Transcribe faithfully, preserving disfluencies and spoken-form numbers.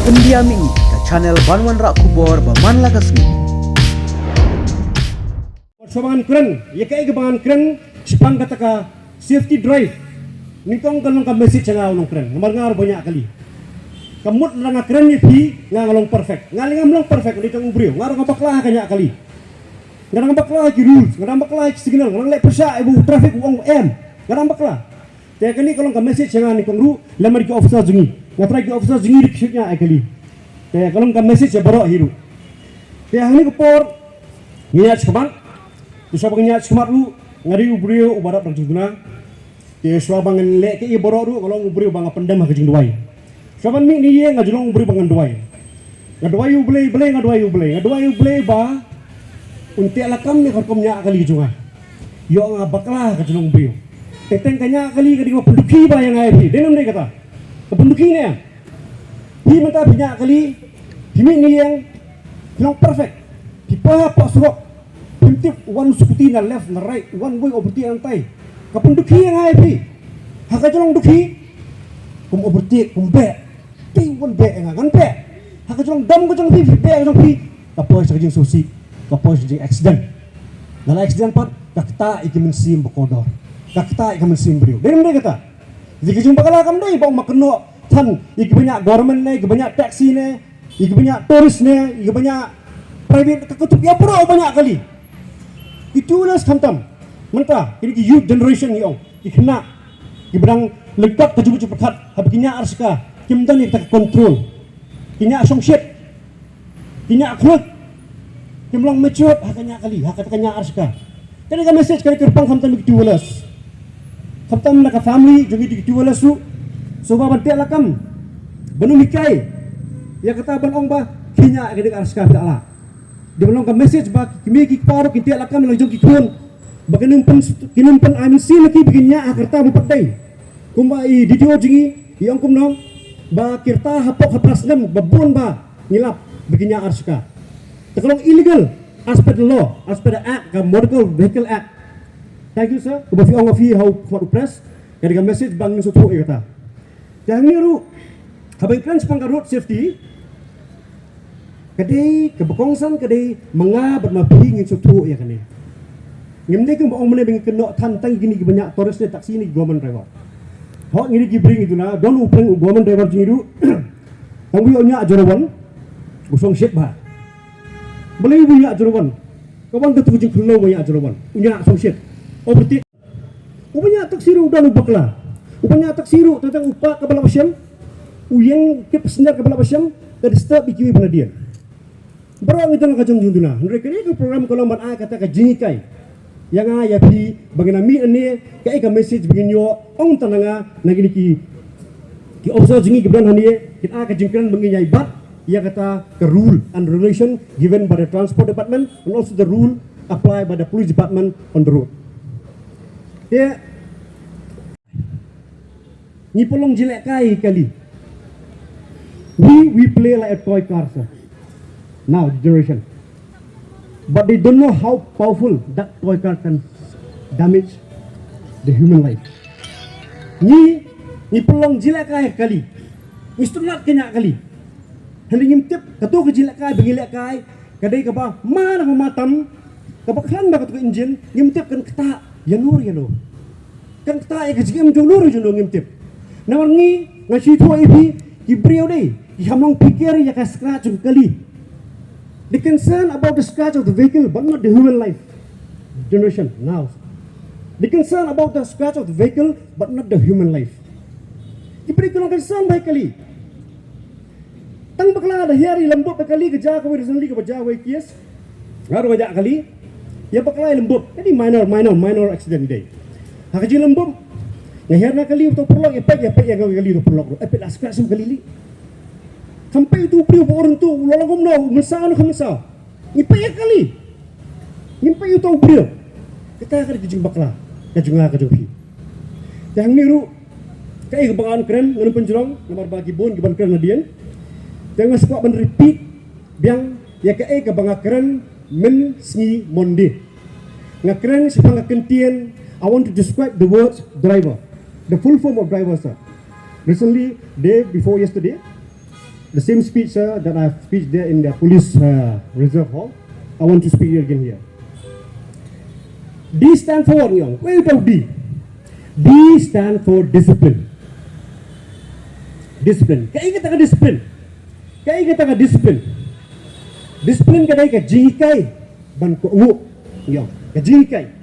India Mini, ka channel ban wanrah khubor ba man la ka sngi. Shuwa ba ngan kren ïa kaei kaba ngan kren shaphang kata ka safety drive, nyngkong ka long ka message ïa nga u nongkren namar nga ruh ba ñiah kali. Ka mut lada nga kren ïa phi nga, nga long perfect, nga lei ngam long perfect, nga dei tang u briew, nga ruh nga bakla ha ka ñiah kali. Nga dang bakla ha ki rules, nga dang bakla ha ki signal, nga dang leh pyrshah ïa u traffic u ong em, nga dang bakla. Te kane ka long ka message ïa nga nyngkong ruh lem bad ki officer jong ngi. Nga trai ki officer jong ngi ruh ki shu ñiah ïa kali. Te ka long ka message ïa baroh hi ruh. Te hangne ka por ngi ñiah shakhmat. Te shuwa ba ngi ñiah shakhmat ruh, nga dei u briew uba dap da ka jingduna. Te shuwa ba ngan leh kaei baroh ruh nga long u briew ba nga pyndem ha ka jingduwai. Shuwa ban mih na ïing nga ju long u briew ba ngan duwai. Nga duwai U Blei, Blei, nga duwai U Blei, nga duwai U Blei ba un teh lakam ïa ka rukom ñiah kali jong nga. Ïoh nga bakla ha ka jinglong briew. Teng teng ka ñiah kali ka dei kaba pyndukhi bha ïa nga ïa phi. Dei ne ym dei kata? Ka pyndukhi ne em? Phi mynta phi ñiah kali, phi mih na ïing, phi long perfect. Phi poi hapoh surok, phim tip u wan u scooty na left na right, u wan uwei u overtake hangtai. Ka pyndukhi ïa nga ïa phi. Ha ka jinglong dukhi, kum overtake, kum beh. Te u wan beh ïa nga, ngan beh. Ha ka jinglong dom ka jong phi, phi beh ka jong phi. Ka poi sha ka jingsngewsih, ka poi sha ka jingaccident. Lada accident pat, ka ktah ïa ki mynsiem ba kordor. Ka ktah ïa ka mynsiem briew. Dei ne ym dei kata? Ïa ka jingbakla kam dei ba ong ma kynnoh than ïa kiba ñiah government ne, kiba ñiah taxi ne, ïa kiba ñiah tourist ne, ïa kiba ñiah private, ka kyntup ïa baroh uba ñiah kali. Ki two wheelers khamtam. Mynta kine ki youth generation ngi ong, ki khynnah kiba dang lyngkot ka jingmut jingpyrkhat, haba ki ñiah arshaka kim don ïa kata ka control. Ki ñiah shongshit, ki ñiah khluit, kim long matured ha ka ñiah kali, ha kata ka ñiah arshaka. Kane ka message ka dei kyrpang khamtam ïa ki two wheelers, khamtam na ka family jong ki two wheelers ruh. Shuwa ban teh lakam, ban ym hikai ïa kata ban ong ba ki ñiah ïa kane ka arshaka, phi lah lah. Dei ban long ka message ba ki kmie ki kpa ruh kin teh lakam la jong ki khun, ba kin ym pyn, kin ym pynai mynsiem ïa ki ba kin ñiah ha ka rta ba pat dei. Kumba i D T O jong ngi i ong kumno, ba ki rta hapoh ka plasnem ba bun ba ngi lap ba ki ñiah arshaka. Te ka long illegal as per the law, as per the act, ka Motor Vehicle Act. Thank you sir. Kumba phi ong phi ha u khmat u press, ka dei ka message ba ngin sngewthuh ïa kata. Te hangne ruh, haba ngi kren shaphang ka road safety, ka dei kaba kongsan, ka dei ma nga bad ma phi ngin sngewthuh ïa kane. Ngim dei kumba ong mynne ba ngi kynnoh than tang ïa kine kiba ñiah tourist ne, taxi ne, ki government driver. Hooid ngi dei ki briew ngi duna, don u pdeng u government driver jong ngi ruh. Tang uwei u ñiah zero one, u shongshit bha. Balei u ñiah zero one? Ka wan katu ka jingkhlem u ñiah zero one, u ñiah shongshit. Overtake. Uba ñiah taxi ruh u don u bakla. Uba ñiah taxi ruh tang tang u park kaba la ba shem, u ïeng kit passenger kaba la ba shem, ka disturb ïa kiwei ban nadien. Baroh ngi don ka jingduna. Hynrei kane ka program ka long ban ai kata ka jinghikai ïa nga ïa phi ba ngin ïa mih hangne, kaei ka message ba ngin ïoh, ong tang na nga, na kine ki, ki officer jong ngi kiba don hangne, kin ai ka jingkren ba ngin ïa bat ïa kata ka rule and regulation given by the Transport Department and also the rule applied by the Police Department on the road. Te ngi pynlong jinglehkai kali. We, we play like a toy car, sir. Now, the generation. But they don't know how powerful that toy car can damage the human life. Ngi, ngi pynlong jinglehkai kali. Ngi sngewtynnat ka ñiah kali. Hynrei ngim tip, kato ka jinglehkai ba ngi lehkai, ka dei kaba ma na ma tam, kaba khlaiñ bha kato ka engine, ngim tip kan ktah ïano ïano. Kan ktah ïa ka jingim jong no jong no ngim tip. Namar ngi, nga shu ïathuh ïa phi, ki briew dei ki kham long phikir ïa ka scratch jong ka kali. They concern about the scratch of the vehicle but not the human life. Generation now, they concern about the scratch of the vehicle but not the human life. Ki briew ki long concern bha ïa ka kali. Tang bakla da hiar i lynbub ïa ka kali, ka jia kawei recently kaba jia wei case. Nga ruh nga jah kali. Ïa bakla i lynbub. Ka dei minor, minor, minor accident dei. Ha ka jinglynbub, nga hiar na kali uto u paralok, ïa peit, ïa peit ïa nga kali uto u paralok ruh. Ïa peit la scratch ïa ka kali. Kham peit uto u briew ba u ryntu u la long kumno, u mynsaw ne kham mynsaw. Ngi peit ïa ka kali. Ngim peit ïa uto u briew. Kata ka dei ka jingbakla ka jong nga ka jong phi. Te hangne ruh, kaei kaba ngan kren ngan ym pynjrong namar ba ki bun kiban kren hadien. Te nga sngewkwah ban repeat biang ïa kaei kaba nga kren mynsngi Monday. Nga kren shaphang ka kyntien, I want to describe the word driver, the full form of driver, sir. Recently, day before yesterday, The same speech, sir, that I have speech there in the police uh, reserve hall, I want to speak again here. D stand for, ngi ong, wei u tau D. D stand for discipline. Discipline. Kaei kata ka discipline? Kaei kata ka discipline? Discipline ka dei ka jinghikai ban kohnguh, ngi ong. Ka jinghikai.